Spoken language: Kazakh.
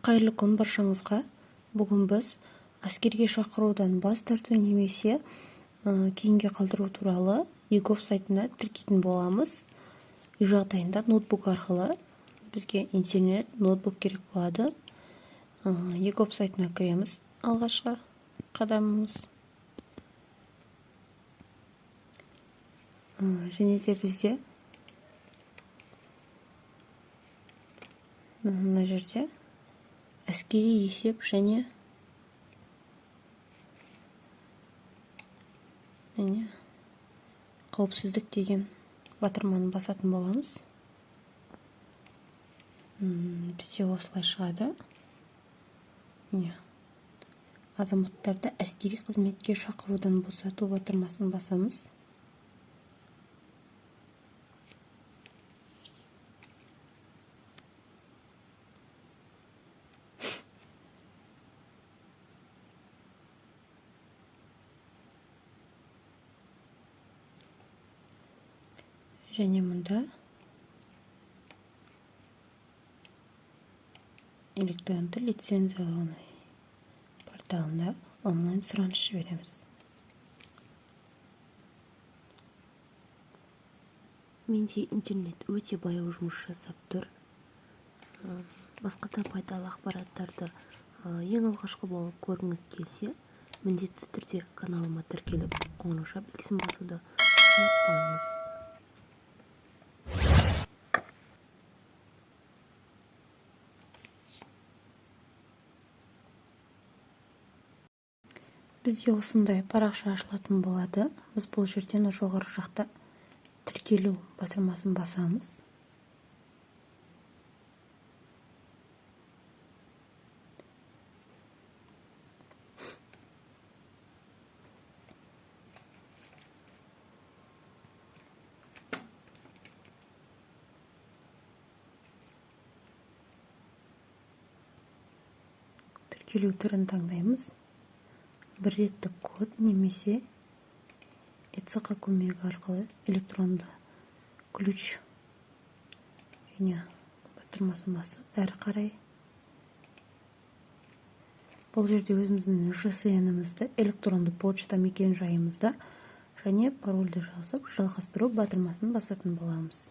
Қайырлы күн баршаңызға! Бүгін біз әскерге шақырудан бас тарту немесе кейінге қалдыру туралы eGov сайтына тіркейтін боламыз. Үй жағдайында ноутбук арқылы бізге интернет, ноутбук керек болады. eGov сайтына кіреміз. Алғашқы қадамымыз. Және де бізде мына жерде әскери есеп және қауіпсіздік деген батырманы басатын боламыз. Бізде осылай шығады. Міне, азаматтарды әскери қызметке шақырудан босату батырмасын басамыз. Және мұнда электронды лицензиялау порталында онлайн сұраныс жібереміз. Менде интернет өте баяу жұмыс жасап тұр. Басқа да пайдалы ақпараттарды ең алғашқы болып көргіңіз келсе, міндетті түрде каналыма тіркеліп, қоңырауша белгісін басуды ұмытпаңыз. Бізде осындай парақша ашылатын болады. Біз бұл жерден жоғары жақта тіркелу батырмасын басамыз. Тіркелу түрін таңдаймыз. Бір реттік код немесе ЭЦҚ көмегі арқылы электронды ключ және батырмасын басып әрі қарай бұл жерде өзіміздің ЖСН-імізді, электронды почта мекен жайымызды және парольді жазып, жалғастыру батырмасын басатын боламыз.